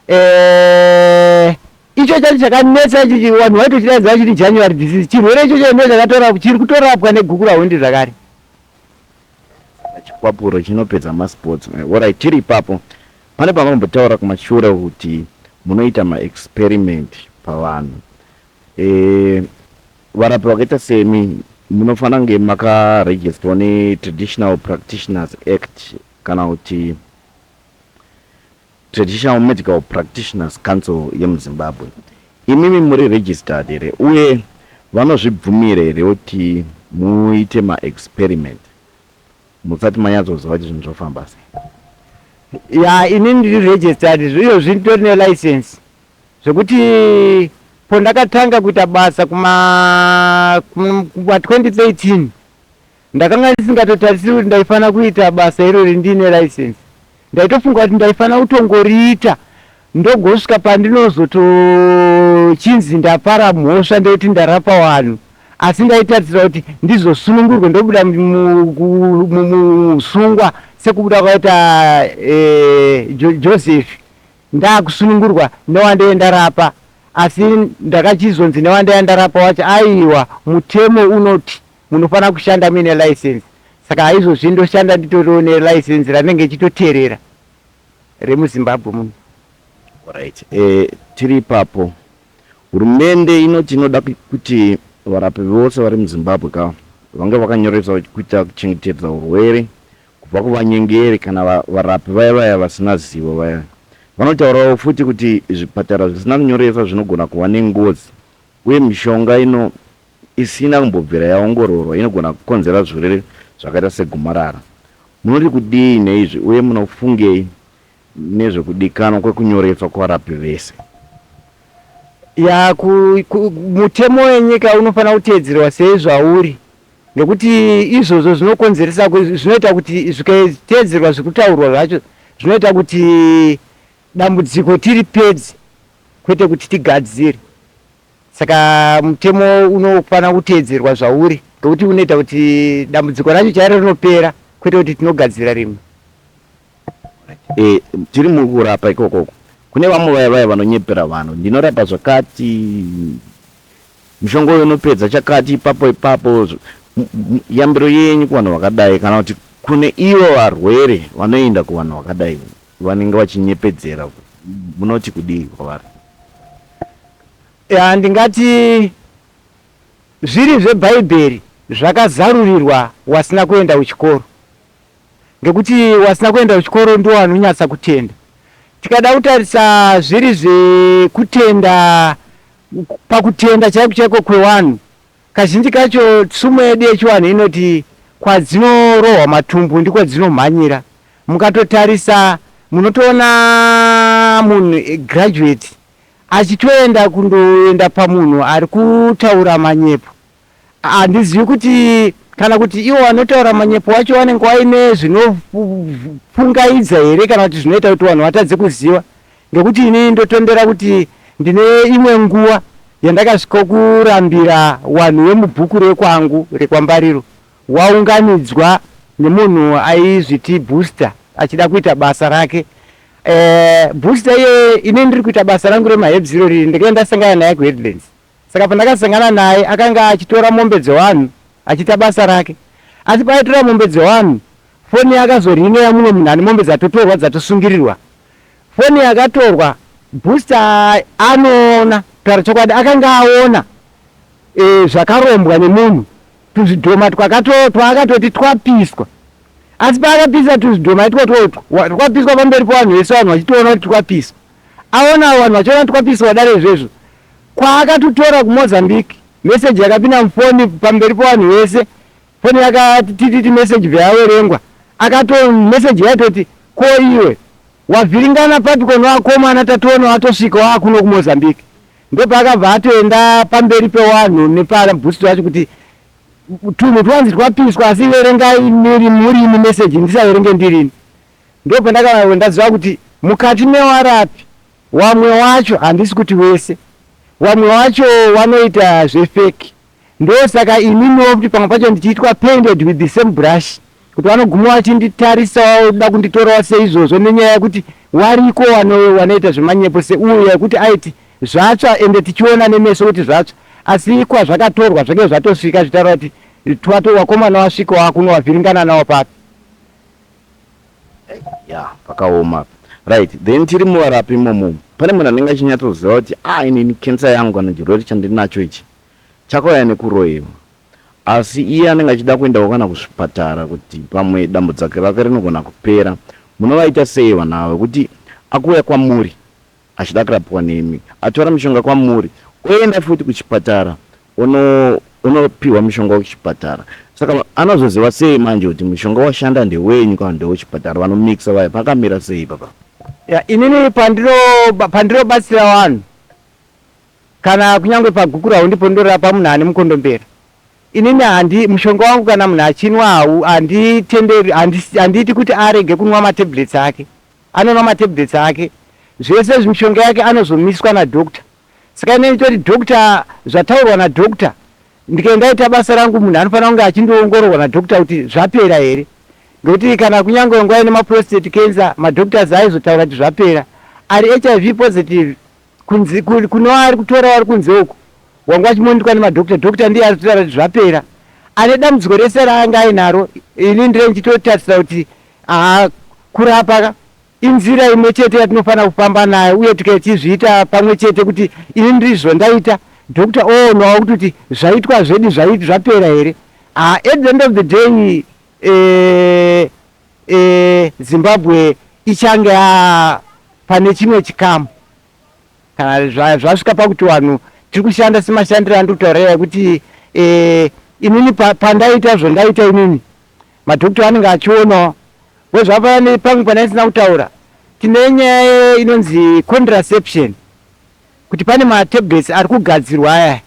eh, icho chacho chakanetsa icho vanhu vaitochidaidza vachiti January disease. Chirwere ichocho ndo chakatorapwa chiri kutorapwa neGukurahundi zvakare. Chikwapuro chinopedza masports. Alright, tiri ipapo pane pamakambotaura kumashure kuti munoita maexperiment pavanhu. E, varapi vakaita semi munofanira kunge makaregisterwa neTraditional Practitioners Act kana kuti Traditional Medical Practitioners Council yemuZimbabwe. Imimi muri registered here uye vanozvibvumira here kuti muite maexperiment musati manyatsoziva kuti zvinhu zvofamba sei? Ya, inini ndiri registered izvozvi nditori nelicense zvekuti pondakatanga kuita basa kuma kuma 2013 Ndakanga ndisingatotarisiri kuti ndaifanira kuita basa irori ndiine license. Ndaitofunga kuti ndaifanira kutongoriita ndogosvika pandinozotochinzi ndapara mhosva ndeyekuti ndarapa vanhu. Asi ndaitarisira kuti ndizosunungurwe ndobuda muusungwa sekubuda kwakaita eh, Joseph ndakusunungurwa newandaive ndarapa. Asi ndakachizonzi newandaiva ndarapa wacho aiwa mutemo unoti Munofanira kushanda muine license saka haizvozvi ndoshanda nditoriwo ne license randinenge ndichitoterera remuZimbabwe muno. Alright, eh, tiri ipapo. Hurumende inoti inoda kuti varapi vose vari muZimbabwe ka vange vakanyoresa kuita kuchengetedza urwere kubva kuvanyengeri kana varapi vaya vaya vasina zivo vaya. Vanotaurawo futi kuti zvipatara zvisina kunyoresa zvinogona kuva nengozi uye mishonga ino isina kumbobvira yaongororwa inogona kukonzera zvirwere zvakaita segomarara. Munoti kudii neizvi uye munofungei nezvekudikanwa kwekunyoreswa kwevarapi vese? Ya, ku, ku, mutemo wenyika unofanira kuteedzerwa seizvauri nekuti izvozvo zvinokonzeresa zvinoita kuti zvikateedzerwa zvekutaurwa zvacho zvinoita kuti dambudziko tiripedze kwete kuti tigadzire. Saka mutemo unofanira kuteedzerwa zvauri ngekuti unoita kuti dambudziko racho chairo rinopera kwete kuti tinogadzira rimwe. E, tiri mukurapa ikokoko. Kune vamwe vaya vaya vanonyepera vanhu, ndinorapa zvakati, mushonga uyu unopedza chakati ipapo ipapo. Yambiro yenyu kuvanhu vakadai, kana kuti kune ivo varwere vanoenda kuvanhu vakadai vanenge vachinyepedzera, munoti kudii kwavari? Ya, ndingati zviri zvebhaibheri zvakazarurirwa wasina kuenda kuchikoro, ngekuti wasina kuenda kuchikoro ndiwo anonyatsa kutenda. Tikada kutarisa zviri zvekutenda, pakutenda chaiko chaiko kwevanhu, kazhinji kacho tsumo yedu yechivanhu inoti kwadzinorohwa matumbu ndiko dzinomhanyira. Mukatotarisa munotoona munhu graduate achitoenda kundoenda pamunhu ari kutaura manyepo. Handizivi kuti kana kuti ivo vanotaura manyepo wacho vanenge vaine zvinopfungaidza here, kana kuti zvinoita kuti vanhu vatadze kuziva, ngekuti ini ndotondera kuti ndine imwe nguva yandakasvika kurambira vanhu vemubhuku rekwangu rekwaMbariro waunganidzwa nemunhu aizviti Booster achida kuita basa rake. Booster iye, ini ndiri kuita basa rangu remaherbs iro riri, ndakanga ndasangana naye kuHeadlands. Saka pandakasangana naye akanga achitora mombe dzevanhu achiita basa rake, asi paaitora mombe dzevanhu foni yakazoringa yamumwe munhu ane mombe dzatotorwa dzatosungirirwa. Foni yakatorwa, Booster anoona, kutaura chokwadi akanga aona zvakarombwa nemunhu, tuzvidhoma twaakatoti twapiswa. Asi paakapisa tuzvidhoma itwotwo twapiswa pamberi pevanhu vese, vanhu vachitoona kuti twapiswa. Aona vanhu vachiona twapiswa dare izvezvo, kwaakatotora kuMozambique, meseji yakapinda mufoni pamberi pevanhu vese. Foni yakatititi meseji bva yaverengwa, akato meseji yaitoti, ko iwe wavhiringana papi kono akomana tatoona watosvika wakuno kuMozambique. Ndopaakabva atoenda pamberi pewanhu nepabhusti wacho kuti tunhu twanzi twapiswa, asi verengai miri murimi meseji, ndisaverenge ndirini. Ndopandakava ndaziva kuti mukati mewarapi wamwe wacho, handisi kuti wese, wamwe wacho wanoita zvefeki. Ndosaka ininiwo kuti pamwe pacho ndichiitwa painted with the same brush, kuti vanoguma vachinditarisa vauda kunditorawo seizvozvo, nenyaya yekuti wariko wanoita zvemanyepo seuyu yekuti aiti zvatsva, ende tichiona nemeso kuti zvatsva, asi kwazvakatorwa zvake zvatosvika zvitaura kuti twato wakomana wasvika wakuno wavhiringana nawo papi. Ya, pakaoma. Right, then tiri muvarapi imomo, pane munhu anenge achinyatsoziva kuti a inini cancer yangu kana chirwere chandinacho ichi chakauya nekuroyiwa, asi iye anenge achida kuendawo kana kuzvipatara kuti pamwe dambudziko rake rinogona kupera. Munovaita sei vanhu ava vekuti akuuya kwamuri achida kurapwa nemi, atora mishonga kwamuri, oenda futi kuchipatara unopiwa mishonga wekuchipatara? Saka anozoziva sei manje kuti mushonga washanda ndewenyu kana ndewechipatara? Vanomixa vaya, pakamira sei papa? Ya, inini pandinobatsira vanhu, kana kunyange paGukurahu ndipo ndorapa munhu ane mukondombera, inini handi mushonga wangu kana munhu achinwa hau handitenderi, handiiti kuti arege kunwa matablets ake. Anonwa matablets ake zvese, mishonga yake anozomiswa nadoctor. Saka inini toti doctor, zvataurwa nadoctor, ndikaenda ndaita basa rangu, munhu anofanira kunge achindoongororwa nadoctor kuti zvapera here, ngekuti kana kunyange nguva ine maprostate cancer, madoctors aizotaura kuti zvapera. Ari HIV positive, kunzi kune ari kutora vari kunze uko wanga wachimonitwa nemadoctor, doctor ndiye ari kutaura kuti zvapera. Ane dambudziko rese raanga ainaro, ini ndire ndichitotarisira kuti haa, kurapa inzira imwe chete yatinofanira kufamba nayo, uye tikachizviita pamwe chete kuti ini ndizvo ndaita, doctor oonawo kuti zvaitwa zvedi zvapera here. At the end of the day, Zimbabwe ichange pane chimwe chikamu kana zvasvika pakuti vanhu tiri kushanda semashandiro andiri kutaura iya, yekuti inini pandaita zvondaita inini, madhokota anenge achionawo. Wezvafanana pamwe pandaisina kutaura, tine nyaya inonzi contraception, kuti pane matablets ari kugadzirwa aya.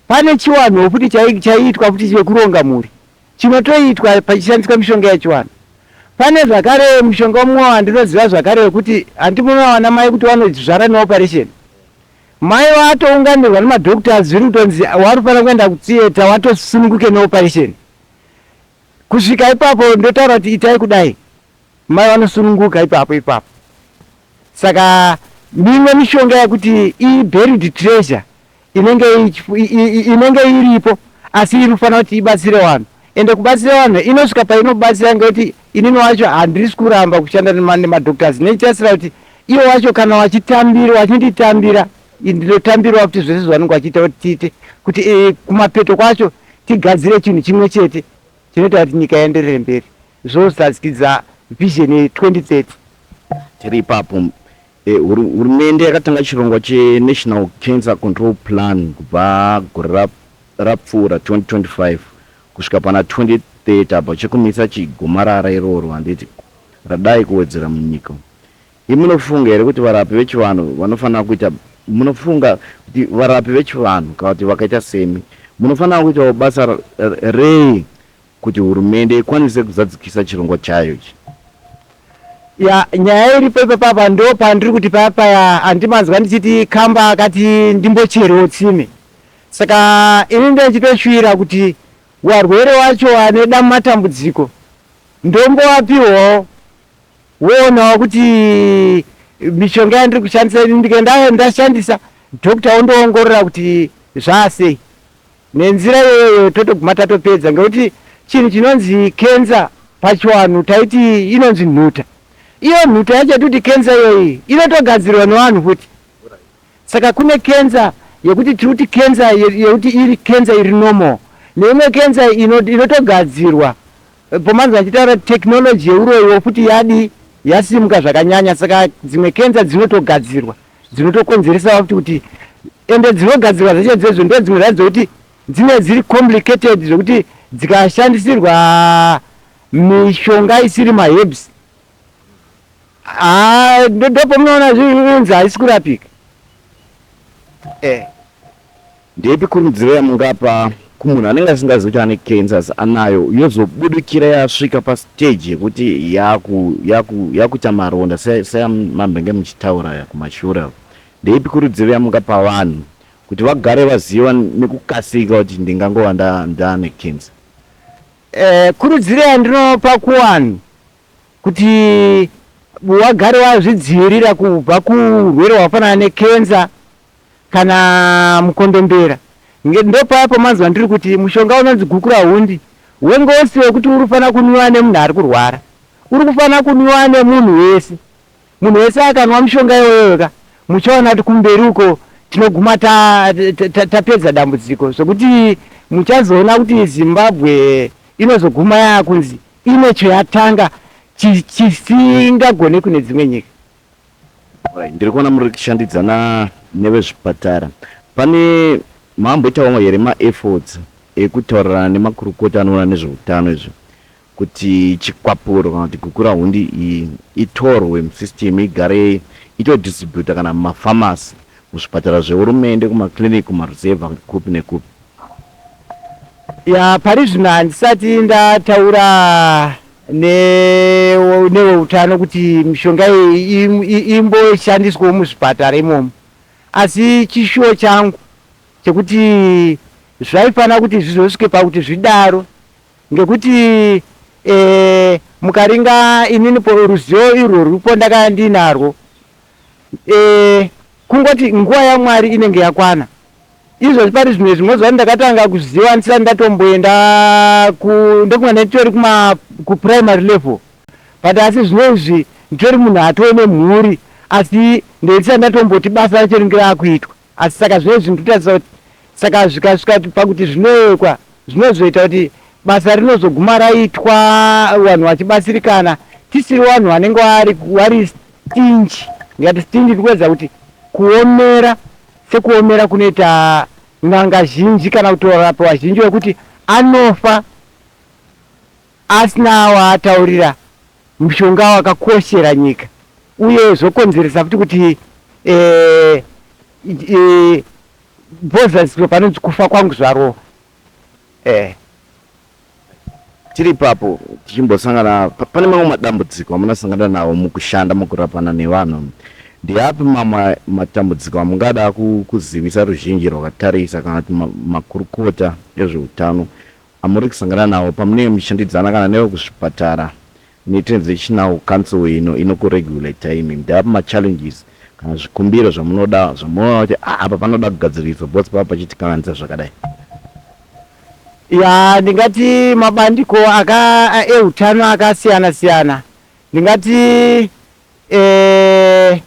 Pane chiwanhuwo futi chaiitwa futi chekuronga mhuri chinotoitwa pachishandiswa mishonga yechiwanhu. Pane zvakare mushonga mumwe wandinoziva zvakare wekuti handi munowana mai kuti vanozvara neoperation, mai vatounganirwa nemadoctors, zviri kutonzi warufanira kuenda kutheatre watosununguke neoperation. Kusvika ipapo ndotaura kuti itai kudai, mai vanosununguka ipapo ipapo. Saka Mimwe mishonga yekuti iburied treasure inenge inenge iripo, asi iri kufanira kuti ibatsire vanhu. Ende kubatsira vanhu inosvika painobatsira, ngekuti inini wacho handisi kuramba kushanda nemadoctors, nechitasira kuti ivo wacho kana vachitambira, vachinditambira, ndinotambirawo kuti zvese zvavanenge vachiita kuti tiite kuti kumapeto kwacho tigadzire chinhu chimwe chete chinoita kuti nyika ienderere mberi, zvozadzikidza Vision 2030. Tiri ipapo, hurumende yakatanga chirongwa cheNational Cancer Control Plan kubva gore rapfuura 2025 kusvika pana 2030 apa, chekumisa chigomarara iroro, handiti, radai kuwedzera munyika. Munofunga here kuti varapi vechivanhu vanofanira kuita, munofunga kuti varapi vechivanhu kana kuti vakaita semi munofanira kuitawo basa rei kuti hurumende ikwanise kuzadzikisa chirongwa chayo ichi? Ya, nyaya iripo ipapapa, ndo pandiri kuti paya handimanzwa ndichiti kamba akati ndimbocherewo tsime. Saka ini ndechitoshuvira kuti warwere wacho ane matambudziko ndombovapiwawo, woonawo kuti mishonga yandiri kushandisa ini, ndikenda ndashandisa, doctor ondoongorora kuti zvaasei. Nenzira iyoyo totoguma tatopedza, ngekuti chinhu chinonzi kenza pachivanhu taiti inonzi nhuta. Iyo nhuta yacho yatikuti kenza iyoyi inotogadzirwa nevanhu futi. Saka kune kenza yekuti tiri kuti kenza yekuti iri kenza iri normal, neimwe kenza inotogadzirwa. Pomanzi vachitaura technology yeuroyiwo futi yadi yasimuka zvakanyanya, saka dzimwe kenza dzinotogadzirwa dzinotokonzeresa futi kuti, ende dzinogadzirwa dzacho dzezvo ndo dzimwe dzacho dzekuti dzine dziri complicated, zvekuti dzikashandisirwa mishonga isiri maherbs, ndopomunoona zvinzi haisi kurapika. Ndeipi kurudziro yamungapa kumunhu anenge asingazivi kuti ane cancer asi anayo, yozobudikira yasvika pastage yekuti yakuita maronda seyamambenge muchitaura kumashure? Ndeipi kurudziro yamungapa vanhu kuti vagare vaziva nekukasika kuti ndingangova ndaane cancer? Kurudziro yandinopa kuvanhu kuti wagare wazvidzivirira kubva kurwere hwafanana nekenza kana mukondombera, ndopaya pamanzwa ndiri kuti mushonga unonzi Gukurahundi wengosi wekuti uri kufanira kunwiwa nemunhu ari kurwara, uri kufanira kunwiwa nemunhu wese. Munhu wese akanwa mushonga iwoyoyo ka, muchaona kuti kumberi uko tinoguma tapedza dambudziko, zvokuti muchazoona kuti Zimbabwe inozoguma yaakunzi ine choyatanga chisingagone kune dzimwe nyika. Ndiri kuona muri kushandidzana nevezvipatara. Pane mamboitawo here maefforts ekutaurirana nemakurukota anoona nezveutano izvi kuti chikwapuro kana kuti Gukurahundi iyi itorwe musystem, igare itodistributa kana mumapharmacy, muzvipatara zvehurumende, kumaclinic, kumaruzevha, kupi nekupi? Ya, pari zvino handisati ndataura neweutano kuti mishonga iyi imboshandiswawo muzvipatara imomo, asi chishuwo changu chekuti zvaifanira kuti zvizosvike pakuti zvidaro, ngekuti mukaringa inini ruzivo irwo ruripo ndakanga ndinarwo, kungoti nguva yaMwari inenge yakwana. Izvozvi pari zvino izvi moziva kuti ndakatanga kuziva ndisati ndatomboenda, ndofunga nditori kuprimary level, but asi zvino izvi nditori munhu atoo nemhuri, asi ndisati ndatomboti basa racho ringe raakuitwa. Asi saka zvino izvi ndinotarisa kuti saka zvikasvika pakuti zvinoekwa, zvinozoita kuti basa rinozoguma raitwa, vanhu vachibatsirikana, tisiri vanhu vanenge vari stingy. Ndikati stingy ndikuedza kuti kuomera, sekuomera kunoita n'anga zhinji kana kuti varapi vazhinji vekuti anofa asina waataurira mushonga wakakoshera nyika, uye zvokonzeresa futi kuti pozadziswa panonzi kufa kwangu zvarova. Tiri ipapo, tichimbosangana, pane mamwe madambudziko amunosangana nawo mukushanda, mukurapana nevanhu. Ndeapi mamwe matambudziko amungada kuzivisa ruzhinji rwakatarisa kana kuti makurukota ezveutano amuri kusangana nawo pamunenge muchishandidzana kana nevekuzvipatara neTransitional Council ino inokuregulata imi? Ndeapi machallenges? Kana zvikumbiro zvamunoda zvamunoona kuti ah, apa panoda kugadziriswa because pava pachitikanganisa zvakadai. Ya, ndingati mabandiko aka eutano akasiyana siyana. Ndingati eh,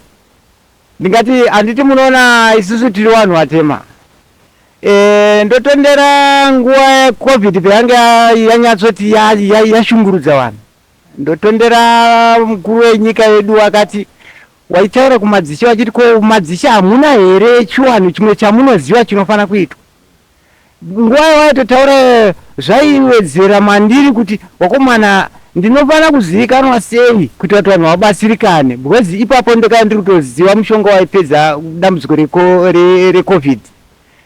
ndingati handiti munoona isusu tiri vanhu vatema. Ndotondera nguva yeCovid payanga yanyatsoti yashungurudza vanhu. Ndotondera mukuru wenyika yedu akati waitaura kumadzishe vachiti ko madzishe hamuna here chiwanhu chimwe chamunoziva chinofanira kuitwa. Nguva yawaitotaura zvaiwedzera mandiri kuti wakomana ndinofanira kuzivikanwa sei kuitira kuti vanhu vabatsirikane because ipapo ndakanga ndiri kutoziva mushonga waipedza dambudziko reCovid.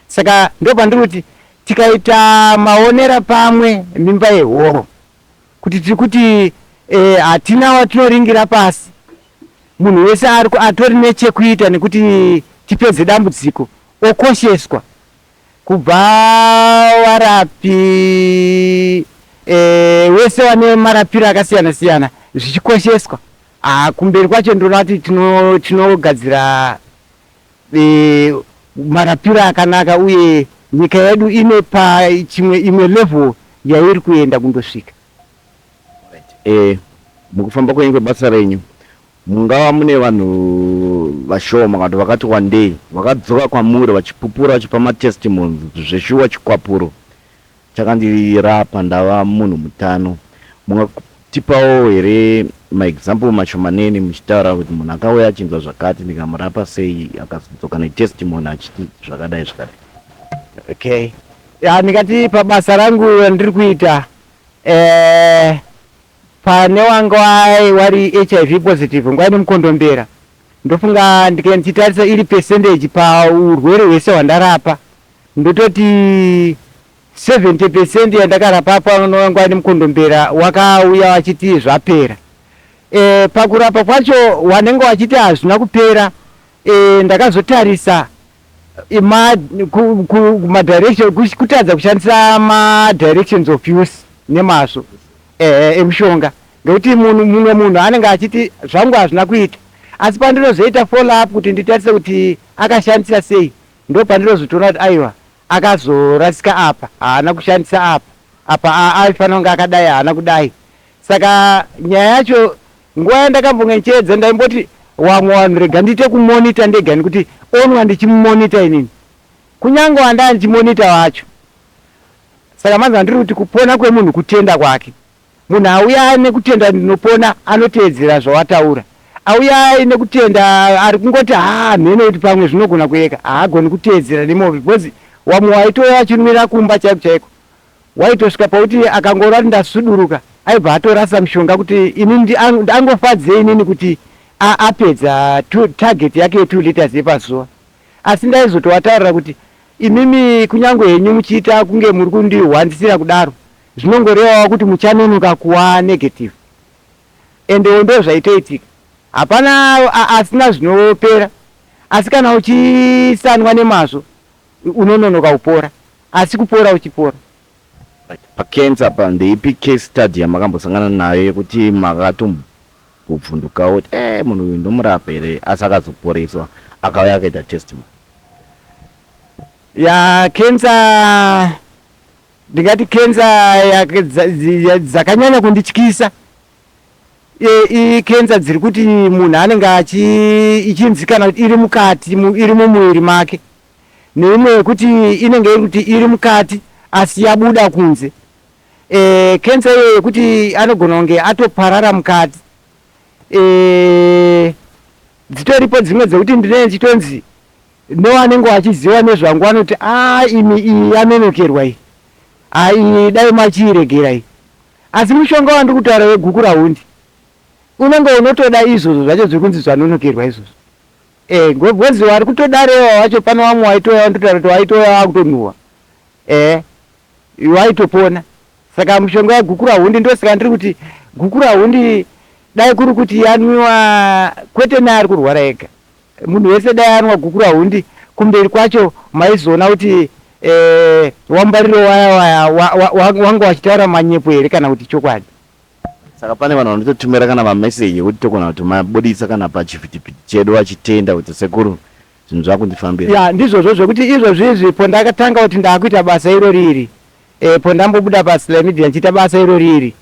Saka ndopandiri kuti tikaita maonera pamwe mimba yehoro kuti tiri kuti hatina watinoringira pasi, munhu wese atori nechekuita nekuti tipedze dambudziko okosheswa kubva varapi wese vane marapiro akasiyana siyana zvichikosheswa. Kumberi kwacho ndinoona kuti tinogadzira marapiro akanaka uye nyika yedu ine pa chimwe imwe level yairi kuenda kundosvika. Mukufamba kwenyu kwebasa renyu mungava mune vanhu vashoma kana kuti vakati wandei vakadzoka kwamuri vachipupura vachipa matestimonies kuti zveshuwa chikwapuro chakandirapa ndava munhu mutano. Mungatipawo here maexample mashomanene muchitaura kuti munhu akauya achinzwa zvakati ndikamurapa sei akazodzoka netestimony achiti zvakadai zvakadai? Okay. Ya, ndingati pabasa rangu randiri kuita pane wanga wari HIV positive nguva ine mukondombera, ndofunga ndichitarisa iri percentage paurwere hwese hwandarapa, ndototi 70% yandakarapa pano nguva ine mukondombera wakauya vachiti zvapera. Pakurapa kwacho wanenge wachiti hazvina kupera. Ndakazotarisa madirection, kutadza kushandisa madirections of use nemazvo emushonga, ngekuti munhu mumwe munhu anenge achiti zvangu hazvina kuita, asi pandinozoita follow up kuti nditarise kuti akashandisa sei, ndo pandinozotoona kuti aiwa, akazorasika apa, haana kushandisa apa, apa aifanira kunge akadai, haana kudai. Saka nyaya yacho, nguva yandakambonge ndichiedza, ndaimboti wamwe vanhu rega ndiite kumonita ndega, nekuti onwa ndichimumonita inini, kunyange wandaa ndichimonita wacho. Saka manzwa ndiri kuti kupona kwemunhu kutenda kwake. Munhu auya nekutenda ndinopona, anoteedzera zvawataura. Auya nekutenda ari kungoti haa, mhene kuti pamwe zvinogona kuyeka, haagoni kuteedzera nemovi, because wamwe waitouya achinwira kumba chaiko chaiko, waitosvika pakuti akangorora kuti ndasuduruka, aibva atorasa mushonga kuti inini angofadze inini kuti apedza target yake ye2 liters yepazuva. Asi ndaizotowataurira kuti imimi kunyange henyu muchiita kunge muri kundihwandisira kudaro, zvinongorevawo kuti muchanonoka kuva negative. Endewo ndo zvaitoitika. Hapana asina zvinopera, asi kana uchisanwa nemazvo unononoka kupora, asi kupora uchipora. Pacancer apa, ndeipi case study yamakambosangana nayo yekuti makatombobvundukawo kuti munhu uyu ndomurapa here, asi akazoporeswa akauya akaita testimony? Ya, cancer, ndingati cancer dzakanyanya kundityisa icancer dziri kuti munhu anenge ichinzi kana kuti iri mukati, iri mumuviri make, neimwe yekuti inenge iri kuti iri mukati asi yabuda kunze. Cancer iyoyo yekuti anogona kunge atoparara mukati. Dzitoripo dzimwe dzekuti ndinenge ndichitonzi nevanenge vachiziva nezvangu vanoti a, imi, iyi yanonokerwa iyi, a, iyi dai machiiregera iyi. Asi mushonga wandiri kutaura weGukurahundi unenge unotoda izvozvo zvacho zviri kunzi zvanonokerwa izvozvo. Because vari kutodarewa wacho, pane vamwe waitouya vandotaura kuti waitouya vakutonhuhwa, waitopona. Saka mushonga weGukurahundi, ndosaka ndiri kuti Gukurahundi dai kuri kuti yanwiwa kwete neari kurwara ega, munhu wese dai anwa Gukurahundi, kumberi kwacho maizoona kuti wambariro waya waya wanga wachitaura manyepo here kana kuti chokwadi. Saka pane vanhu vanototumira kana mameseji ekuti togona kutomabuditsa kana pachivhitivhiti chedu vachitenda kuti sekuru zvinhu zvakundifambira. Ya, ndizvozvo zvekuti izvozvi izvi pondakatanga kuti ndakuita basa irori iri, pondambobuda paSly Media ndichiita basa irori iri,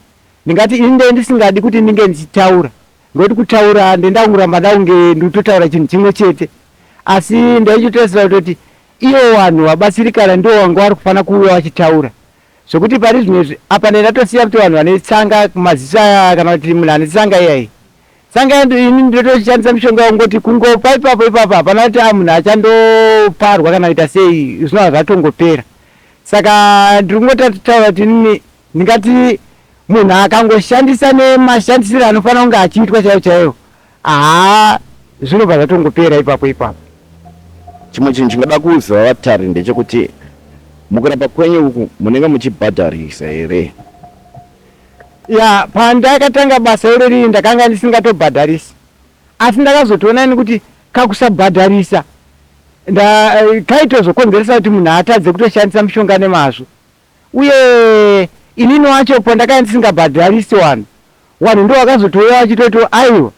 ndingati ini ndee ndisingadi kuti ndinge ndichitaura, ngekuti kutaura ndendanguramba ndakunge ndikutotaura chinhu chimwe chete, asi ndaichitotarisira kutoti ivo vanhu vabatsirikana ndivo vanga vari kufanira kuuya vachitaura. Zvekuti pari zvino izvi apa ndandatosiya kuti vanhu vane tsanga kumaziso aya kana kuti munhu ane tsanga iyayi, tsanga iya ini ndinotoshandisa mishonga wangoti kungopa ipapo ipapo, hapana kuti a munhu achandoparwa kana kuita sei, zvinova zvatongopera. Saka ndiri kungotaura kuti inini ndingati munhu akangoshandisa nemashandisiro anofanira kunge achiitwa chaiwo chaiwo, haa, zvinobva zvatongopera ipapo ipapo. Chimwe chinhu chingada kuziva vatari ndechekuti mukurapa kwenyu uku munenge muchibhadharisa here? Ya, pandakatanga basa irori ndakanga ndisingatobhadharisi, asi ndakazotoona ini kuti kakusabhadharisa kaitozokonzeresa kuti munhu atadze kutoshandisa mushonga nemazvo. Uye inini wacho pandakanga ndisingabhadharisi vanhu, vanhu ndo vakazotouya vachitoti aiwa,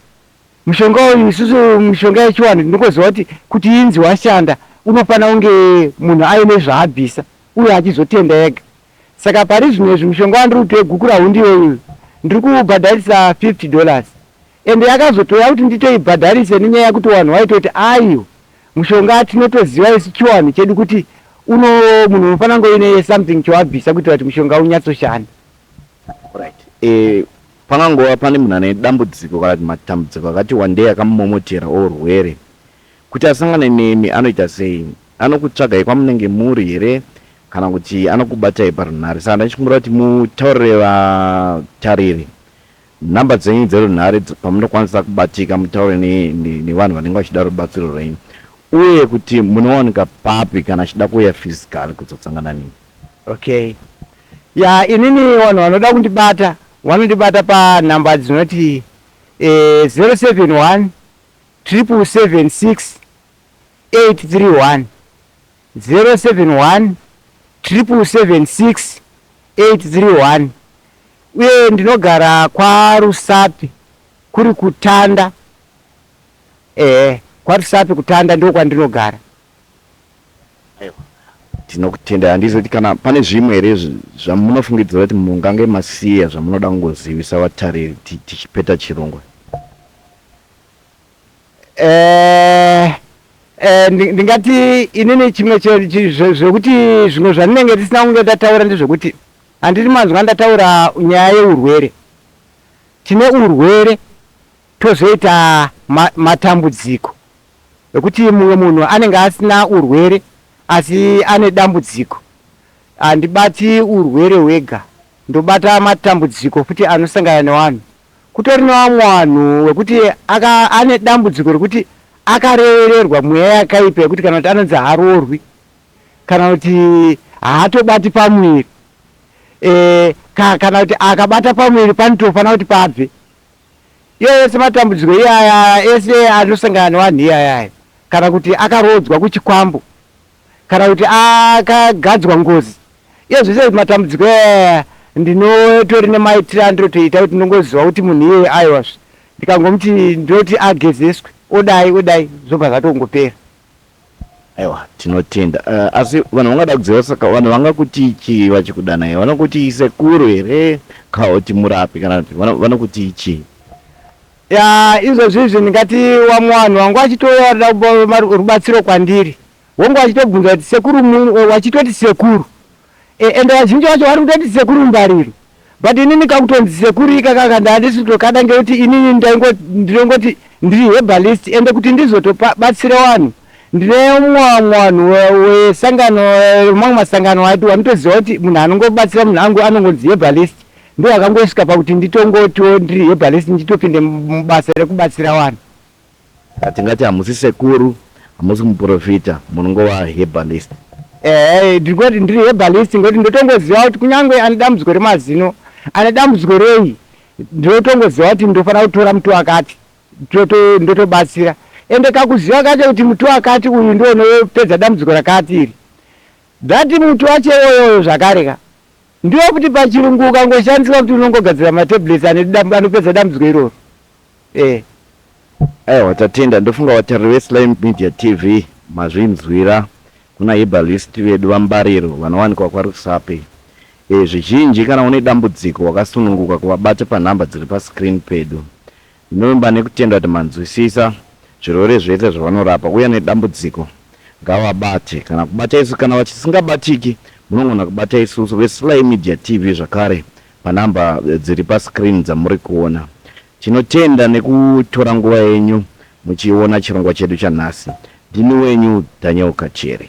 mushonga uyu isusu mishonga yechivanhu tinongoziva kuti kuti inzi washanda unofanira kunge munhu aine zvaabvisa uye achizotenda ega. Saka pari zvino izvi mushonga wandiri kuti weGukurahundi iyoyu ndiri kuubhadharisa $50, ende yakazotouya kuti nditoibhadharise nenyaya yekuti vanhu vaitoti aiwa, mushonga tinotoziva isu chivanhu chedu kuti uno munhu unofanira kunge uine something chawabvisa kuitira kuti mushonga unyatsoshanda. Right. Pangangova pane munhu ane dambudziko kana kuti matambudziko akati wandei akamumomotera ourwere. Kuti asangane nemi anoita sei? Anokutsvagai kwamunenge muri here kana kuti anokubatai parunhare? Saka ndachikumbira kuti mutaurire vatariri nhamba dzenyu dzerunhare pamunokwanisa kubatika mutaure nevanhu vanenge vachida rubatsiro rwenyu uye kuti munowanika papi kana achida kuuya physically kuzosangana nemi. Okay. Ya, inini vanhu vanoda kundibata vanondibata panhamba dzinoti 071 777 831, 071 777 831, uye ndinogara kwaRusape kuri kuTanda, ehe, kwaRusape kuTanda ndiko kwandinogara. Aiwa, tinokutendai. Handizivi kuti kana pane zvimwe here zvamunofungidzira kuti mungange masiya zvamunoda kungozivisa vatariri tichipeta chirongwa. Ndingati inini chimwe zvekuti zvimwe zvandinenge ndisina kunge ndataura ndezvekuti handiti manzwa ndataura nyaya yeurwere. Tine urwere tozoita matambudziko ekuti mumwe munhu anenge asina urwere asi ane dambudziko. Handibati urwere hwega, ndobata matambudziko futi anosangana nevanhu. Kutori nevamwe vanhu wekuti ane dambudziko rekuti akarevererwa mweya yakaipa yekuti kana kuti anonzi haroorwi kana kuti haatobati pamuviri, kana kuti akabata pamuviri panotofanira kuti pabve. Iyo yese matambudziko iyaya ese anosangana nevanhu iyayaya, kana kuti akaroodzwa kuchikwambo kana kuti akagadzwa ngozi, iyo zvese matambudziko iyaya ndinotori nemaitiro andinotoita kuti ndinongoziva kuti munhu iyeye aiwa, ndikangomuti ndinoti agezeswe odai odai, zvobva zvatongopera. Aiwa, tinotenda. Asi vanhu vangada kuziva, saka vanhu vangakutii chii vachikudanai? Vanokutii sekuru here kana kuti murapi kana kuti vanokutii chii? Ya, izvozvi izvi ndingati vamwe vanhu vanga vachitouya varida rubatsiro kwandiri, vonge vachitobvunza kuti sekuru, vachitoti sekuru, ende vazhinji vacho vari kutoti sekuru Mbariro, but inini kakutonzi sekuru ikakaka ndandisi kutokada, ngekuti inini ndinongoti ndiri herbalist, ende kuti ndizotobatsira vanhu ndine mumwe vamwe vanhu wesangano, mamwe masangano ati vanotoziva kuti munhu anongobatsira munhu angu anongonzi herbalist, ndo akangosvika pakuti nditongotiwo ndiri herbalist ndichitopinde mubasa rekubatsira vanhu. Hatingati hamusi sekuru, hamusi muprofita, munongova herbalist. Ehe, ndiri ndiri herbalist ngekuti ndotongoziva kuti kunyange ane dambudziko remazino, ane dambudziko rei, ndinotongoziva kuti ndofanira kutora muti wakati, ndotobatsira. Ende kakuziva kacho kuti muti wakati uyu ndio unopedza dambudziko rakati iri, that muti wacho iwoyoyo zvakare ka. Ndiwo kuti pachirungu ukangoshandiswa kuti unongogadzira matablets anopedza dambudziko iroro. Eh. Aiwa tatenda, ndofunga vatariri veSly Media TV mazvinzwira kuna herbalist vedu vaMbariro vanowanikwa kwaRusape. E, zvizhinji kana une dambudziko wakasununguka kuvabata panhamba dziri pascreen pedu. Ndinovimba nekutenda kuti manzwisisa zvirwere zvese zvavanorapa uye nedambudziko ngavabate kana kubata isu kana vachisingabatiki munogona kubata isusu veSly Media TV zvakare panhamba dziri pascreen dzamuri kuona. Tinotenda nekutora nguva yenyu muchiona chirongwa chedu chanhasi. Ndini wenyu Daniel Kachere.